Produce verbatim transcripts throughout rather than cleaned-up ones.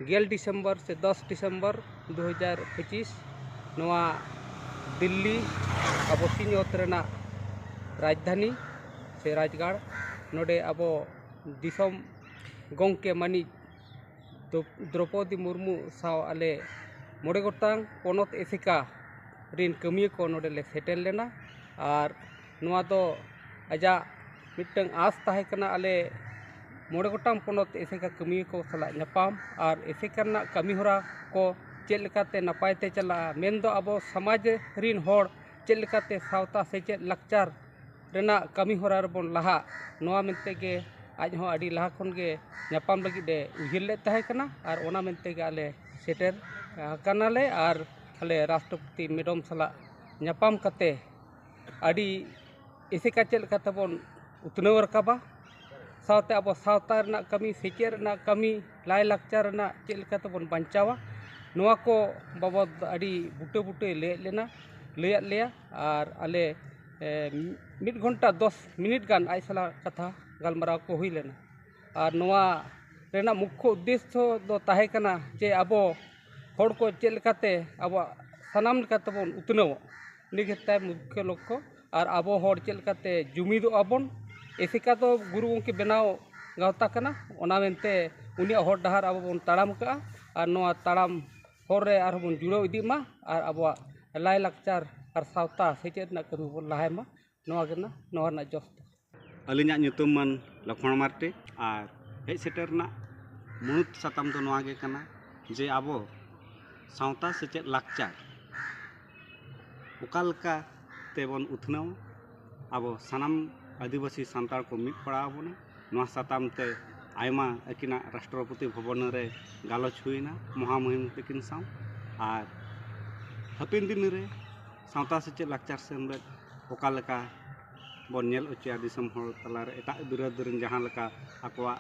ᱜᱮᱞ ᱰᱤᱥᱮᱢᱵᱚᱨ ᱥᱮ ᱫᱚᱥ ᱰᱤᱥᱮᱢᱵᱚᱨ ᱫᱩ ᱦᱟᱡᱟᱨ ᱯᱚᱸᱪᱤᱥ, ᱱᱚᱣᱟ ᱫᱤᱞᱞᱤ, ᱟᱵᱚ ᱥᱤᱧᱚᱛ ᱨᱮᱱᱟᱜ ᱨᱟᱡᱽᱫᱷᱟᱱᱤ ᱥᱮ ᱨᱟᱡᱽᱜᱟᱲ, ᱱᱚᱰᱮ ᱟᱵᱚ ᱫᱤᱥᱚᱢ ᱜᱚᱢᱠᱮ ᱢᱟᱹᱱᱤᱡ ᱫᱨᱚ- ᱫᱨᱚᱯᱚᱫᱤ ᱢᱩᱨᱢᱩ ᱥᱟᱶ ᱟᱞᱮ ᱢᱚᱬᱮ ᱜᱚᱴᱟᱝ ᱯᱚᱱᱚᱛ ᱮᱥᱮᱠᱟ ᱨᱤᱱ ᱠᱟᱹᱢᱤᱭᱟᱹ ᱠᱚ ᱱᱚᱰᱮ ᱞᱮ ᱥᱮᱴᱮᱨ ᱞᱮᱱᱟ᱾ ᱟᱨ ᱱᱚᱣᱟ ᱫᱚ ᱟᱡᱟᱜ ᱢᱤᱫᱴᱟᱝ ᱟᱸᱥ ᱛᱟᱦᱮᱸ ᱠᱟᱱᱟ, ᱟᱞᱮ ᱢᱚᱬᱮ ᱜᱚᱴᱟᱝ ᱯᱚᱱᱚᱛ ᱮᱥᱮᱠᱟ ᱠᱟᱹᱢᱤᱭᱟᱹ ᱠᱚ ᱥᱟᱞᱟᱜ ᱧᱟᱯᱟᱢ ᱟᱨ ᱮᱥᱮᱠᱟ ᱨᱮᱱᱟᱜ ᱠᱟᱹᱢᱤ ᱦᱚᱨᱟ ᱠᱚ ᱪᱮᱫ ᱞᱮᱠᱟᱛᱮ ᱱᱟᱯᱟᱭ ᱛᱮ ᱪᱟᱞᱟᱜᱼᱟ, ᱢᱮᱱᱫᱚ ᱟᱵᱚ ᱥᱚᱢᱟᱡᱽ ᱨᱤᱱ ᱦᱚᱲ ᱪᱮᱫ ᱞᱮᱠᱟᱛᱮ ᱥᱟᱶᱛᱟ ᱥᱮᱪᱮᱫ ᱞᱟᱠᱪᱟᱨ ᱨᱮᱱᱟᱜ ᱠᱟᱹᱢᱤ ᱦᱚᱨᱟ ᱨᱮᱵᱚᱱ ᱞᱟᱦᱟᱜ, ᱱᱚᱣᱟ ᱢᱮᱱᱛᱮ ᱜᱮ ᱟᱡ ᱦᱚᱸ ᱟᱹᱰᱤ ᱞᱟᱦᱟ ᱠᱷᱚᱱ ᱜᱮ ᱧᱟᱯᱟᱢ ᱞᱟᱹᱜᱤᱫ ᱮ ᱩᱭᱦᱟᱹᱨ ᱞᱮᱫ ᱛᱟᱦᱮᱸ ᱠᱟᱱᱟ᱾ ᱟᱨ ᱚᱱᱟ ᱢᱮᱱᱛᱮ ᱜᱮ ᱟᱞᱮ ᱥᱮᱴᱮᱨ ᱟᱠᱟᱱᱟᱞᱮ ᱟᱨ ᱟᱞᱮ ᱨᱟᱥᱴᱨᱚᱯᱚᱛᱤ ᱢᱮᱰᱚᱢ ᱥᱟᱞᱟᱜ ᱧᱟᱯᱟᱢ ᱠᱟᱛᱮ ᱟᱹᱰᱤ ᱮᱥᱮᱠᱟ ᱪᱮᱫ ᱞᱮᱠᱟ ᱛᱮᱵᱚᱱ ᱩᱛᱱᱟᱹᱣ ᱨᱟᱠᱟᱵᱟ, ᱥᱟᱶᱛᱮ ᱟᱵᱚ ᱥᱟᱶᱛᱟ ᱨᱮᱱᱟᱜ ᱠᱟᱹᱢᱤ, ᱥᱮᱪᱮᱫ ᱨᱮᱱᱟᱜ ᱠᱟᱹᱢᱤ, ᱞᱟᱭᱼᱞᱟᱠᱪᱟᱨ ᱨᱮᱱᱟᱜ ᱪᱮᱫ ᱞᱮᱠᱟ ᱛᱮᱵᱚᱱ ᱵᱟᱧᱪᱟᱣᱟ, ᱱᱚᱣᱟ ᱠᱚ ᱵᱟᱵᱚᱫ ᱟᱹᱰᱤ ᱵᱩᱴᱟᱹ ᱵᱩᱴᱟᱹᱭ ᱞᱟᱹᱭᱟᱫ ᱞᱮᱱᱟ, ᱞᱟᱹᱭᱟᱫ ᱞᱮᱭᱟ᱾ ᱟᱨ ᱟᱞᱮ ᱮ, ᱢᱤᱫ ᱜᱷᱚᱱᱴᱟ ᱫᱚᱥ ᱢᱤᱱᱤᱴ ᱜᱟᱱ ᱟᱡ ᱥᱟᱞᱟᱜ ᱠᱟᱛᱷᱟ ᱜᱟᱞᱢᱟᱨᱟᱣ ᱠᱚ ᱦᱩᱭ ᱞᱮᱱᱟ᱾ ᱟᱨ ᱱᱚᱣᱟ ᱨᱮᱱᱟᱜ ᱢᱩᱠᱠᱷᱚ ᱩᱫᱽᱫᱮᱥᱥᱚ ᱫᱚ ᱛᱟᱦᱮᱸ ᱠᱟᱱᱟ ᱡᱮ ᱟᱵᱚ ᱦᱚᱲ ᱠᱚ ᱪᱮᱫ ᱞᱮᱠᱟᱛᱮ ᱟᱵᱚᱣᱟᱜ ᱥᱟᱱᱟᱢ ᱞᱮᱠᱟ ᱛᱮᱵᱚᱱ ᱩᱛᱱᱟᱹᱣᱚᱜ, ᱤᱱᱟᱹ ᱜᱮ ᱛᱟᱭ ᱢᱩᱠᱠᱷᱚ ᱞᱚᱠᱠᱷᱚ᱾ ᱟᱨ ᱟᱵᱚ ᱦᱚᱲ ᱪᱮᱫ ᱞᱮᱠᱟᱛᱮ ᱡᱩᱢᱤᱫᱚᱜ ᱟᱵᱚᱱ, ᱮᱥᱮᱠᱟ ᱫᱚ ᱜᱩᱨᱩ ᱜᱚᱢᱠᱮ ᱵᱮᱱᱟᱣ ᱜᱟᱶᱛᱟ ᱠᱟᱱᱟ, ᱚᱱᱟ ᱢᱮᱱᱛᱮ ᱩᱱᱤᱭᱟᱜ ᱦᱚᱨ ᱰᱟᱦᱟᱨ ᱟᱵᱚ ᱵᱚᱱ ᱛᱟᱲᱟᱢ ᱠᱟᱜᱼᱟ᱾ ᱟᱨ ᱱᱚᱣᱟ ᱛᱟᱲᱟᱢ ᱦᱚᱨ ᱨᱮ ᱟᱨᱦᱚᱸ ᱵᱚᱱ ᱡᱩᱲᱟᱹᱣ ᱤᱫᱤᱜ ᱢᱟ ᱟᱨ ᱟᱵᱚᱣᱟᱜ ᱞᱟᱭᱼᱞᱟᱠᱪᱟᱨ ᱟᱨ ᱥᱟᱶᱛᱟ ᱥᱮᱪᱮᱫ ᱨᱮᱱᱟᱜ ᱠᱟᱹᱢᱤ ᱵᱚᱱ ᱞᱟᱦᱟᱭ ᱢᱟ, ᱱᱚᱣᱟ ᱜᱮ ᱱᱟ-, ᱱᱚᱣᱟ ᱨᱮᱱᱟᱜ ᱡᱚᱥ ᱫᱚ᱾ ᱟᱹᱞᱤᱧᱟᱜ ᱧᱩᱛᱩᱢ ᱢᱟᱹᱱ ᱞᱚᱠᱷᱢᱚᱬ ᱢᱟᱨᱰᱤ ᱟᱨ ᱦᱮᱡ ᱥᱮᱴᱮᱨ ᱨᱮᱱᱟᱜ ᱢᱩᱬᱩᱫ ᱥᱟᱛᱟᱢ ᱫᱚ ᱱᱚᱣᱟ ᱜᱮ ᱠᱟᱱᱟ ᱡᱮ ᱟᱵᱚ ᱥᱟᱶᱛᱟ ᱥᱮᱪᱮᱫ ᱞᱟᱠᱪᱟᱨ ᱚᱠᱟ ᱞᱮᱠᱟ ᱛᱮᱵᱚᱱ ᱩᱛᱱᱟᱹᱣ, ᱟᱵᱚ ᱥᱟᱱᱟᱢ ᱟᱹᱫᱤᱵᱟᱹᱥᱤ ᱥᱟᱱᱛᱟᱲ ᱠᱚ ᱢᱤᱫ ᱯᱟᱲᱟᱣ ᱟᱵᱚᱱᱟ᱾ ᱱᱚᱣᱟ ᱥᱟᱛᱟᱢ ᱛᱮ ᱟᱭᱢᱟ ᱟᱹᱠᱤᱱᱟᱜ ᱨᱟᱥᱴᱨᱚᱯᱚᱛᱤ ᱵᱷᱚᱵᱚᱱ ᱨᱮ ᱜᱟᱞᱚᱪ ᱦᱩᱭᱮᱱᱟ ᱢᱚᱦᱟᱢᱩᱦᱤᱢ ᱛᱟᱹᱠᱤᱱ ᱥᱟᱶ᱾ ᱟᱨ ᱦᱟᱯᱮᱱ ᱫᱤᱱ ᱨᱮ ᱥᱟᱶᱛᱟ ᱥᱮᱪᱮᱫ ᱞᱟᱠᱪᱟᱨ ᱥᱮᱢᱞᱮᱫ ᱚᱠᱟ ᱞᱮᱠᱟ ᱵᱚᱱ ᱧᱮᱞ ᱦᱚᱪᱚᱭᱟ ᱫᱤᱥᱚᱢ ᱦᱚᱲ ᱛᱟᱞᱟᱨᱮ, ᱮᱴᱟᱜ ᱵᱤᱨᱟᱹᱫ ᱨᱮᱱ ᱡᱟᱦᱟᱸ ᱞᱮᱠᱟ ᱟᱠᱚᱣᱟᱜ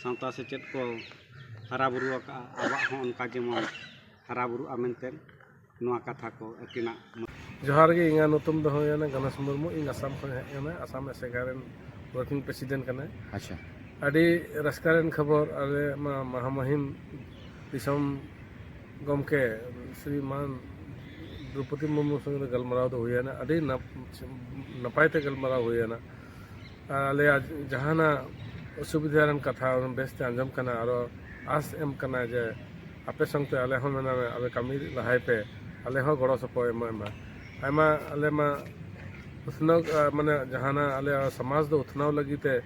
ᱥᱟᱶᱛᱟ ᱥᱮᱪᱮᱫ ᱠᱚ ᱦᱟᱨᱟ ᱵᱩᱨᱩ ᱟᱠᱟᱫᱼᱟ, ᱟᱵᱚᱣᱟᱜ ᱦᱚᱸ ᱚᱱᱠᱟ ᱡᱮᱢᱚᱱ ᱦᱟᱨᱟ ᱵᱩᱨᱩᱜᱼᱟ ᱢᱮᱱᱛᱮ ᱱᱚᱣᱟ ᱠᱟᱛᱷᱟ ᱠᱚ ᱟᱹᱠᱤᱱᱟᱜ᱾ ᱡᱚᱦᱟᱨ ᱜᱮ, ᱤᱧᱟᱹᱜ ᱧᱩᱛᱩᱢ ᱫᱚ ᱦᱩᱭᱱᱟ ᱜᱚᱱᱮᱥ ᱢᱩᱨᱢᱩ, ᱤᱧ ᱟᱥᱟᱢ ᱠᱷᱚᱱ ᱦᱮᱡ ᱟᱠᱟᱱᱟ, ᱟᱥᱟᱢ ᱮᱥᱮᱠᱟ ᱨᱮᱱ ᱣᱟᱨᱠᱤᱝ ᱯᱨᱮᱥᱤᱰᱮᱱᱴ ᱠᱟᱱᱟᱭ᱾ ᱟᱪᱪᱷᱟ᱾ ᱟᱹᱰᱤ ᱨᱟᱹᱥᱠᱟᱹ ᱨᱮᱱ ᱠᱷᱚᱵᱚᱨ, ᱟᱞᱮ ᱢᱟ ᱢᱟᱦᱟᱢᱩᱦᱤᱢ ᱫᱤᱥᱚᱢ ᱜᱚᱢᱠᱮ ᱥᱨᱤᱢᱟᱱ ᱫᱨᱚᱯᱚᱫᱤ ᱢᱩᱨᱢᱩ ᱥᱚᱸᱜᱮ ᱜᱟᱞᱢᱟᱨᱟᱣ ᱫᱚ ᱦᱩᱭᱮᱱᱟ᱾ ᱟᱹᱰᱤ ᱱᱟᱯ-, ᱱᱟᱯᱟᱭ ᱛᱮ ᱜᱟᱞᱢᱟᱨᱟᱣ ᱦᱩᱭᱮᱱᱟ᱾ ᱟᱞᱮᱭᱟᱜ ᱡᱟᱦᱟᱱᱟᱜ ᱚᱥᱩᱵᱤᱫᱷᱟ ᱨᱮᱱ ᱠᱟᱛᱷᱟ ᱵᱮᱥᱛᱮ ᱟᱸᱡᱚᱢ ᱠᱟᱱᱟ, ᱟᱨᱚ ᱟᱥ ᱮᱢ ᱠᱟᱱᱟ ᱡᱮ ᱟᱯᱮ ᱥᱟᱶᱛᱮ ᱟᱞᱮ ᱦᱚᱸ ᱢᱮᱱᱟᱜᱼᱟ, ᱟᱯᱮ ᱠᱟᱹᱢᱤ ᱞᱟᱦᱟᱭ ᱯᱮ, ᱟᱞᱮ ᱦᱚᱸ ᱜᱚᱲᱚ ᱥᱚᱯᱚᱦᱚᱫ ᱮᱢᱟᱭ ᱢᱟ᱾ ᱟᱭᱢᱟ ᱟᱞᱮ ᱢᱟ ᱩᱛᱱᱟᱹᱣ, ᱟ, ᱢᱟᱱᱮ ᱡᱟᱦᱟᱱᱟᱜ ᱟᱞᱮ ᱥᱚᱢᱟᱡᱽ ᱫᱚ ᱩᱛᱱᱟᱹᱣ ᱞᱟᱹᱜᱤᱫ ᱛᱮ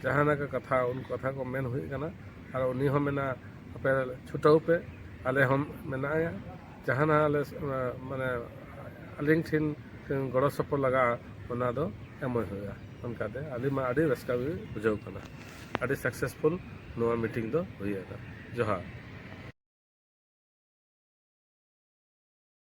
ᱡᱟᱦᱟᱱᱟᱜ ᱠᱚ ᱠᱟᱛᱷᱟ, ᱩᱱ ᱠᱟᱛᱷᱟ ᱠᱚ ᱢᱮᱱ ᱦᱩᱭᱩᱜ ᱠᱟᱱᱟ, ᱟᱨ ᱩᱱᱤ ᱦᱚᱸ ᱢᱮᱱᱟ ᱟᱯᱮ ᱪᱷᱩᱴᱟᱹᱣ ᱯᱮ, ᱟᱞᱮ ᱦᱚᱸ ᱢᱮᱱᱟᱜᱼᱟ, ᱡᱟᱦᱟᱱᱟᱜ ᱟᱞᱮ, ᱟ, ᱢᱟᱱᱮ ᱟᱹᱞᱤᱧ ᱴᱷᱮᱱ ᱜᱚᱲᱚ ᱥᱚᱯᱚᱦᱚᱫ ᱞᱟᱜᱟᱜᱼᱟ, ᱚᱱᱟ ᱫᱚ ᱮᱢᱚᱜ ᱦᱩᱭᱩᱜᱼᱟ᱾ ᱚᱱᱠᱟᱛᱮ ᱟᱹᱞᱤᱧ ᱢᱟ ᱟᱹᱰᱤ ᱨᱟᱹᱥᱠᱟᱹ ᱜᱮ ᱵᱩᱡᱷᱟᱹᱣ ᱠᱟᱱᱟ, ᱟᱹᱰᱤ ᱥᱟᱠᱥᱮᱥᱯᱷᱩᱞ ᱱᱚᱣᱟ ᱢᱤᱴᱤᱝ ᱫᱚ ᱦᱩᱭᱮᱱᱟ᱾ ᱡᱚᱦᱟᱨ᱾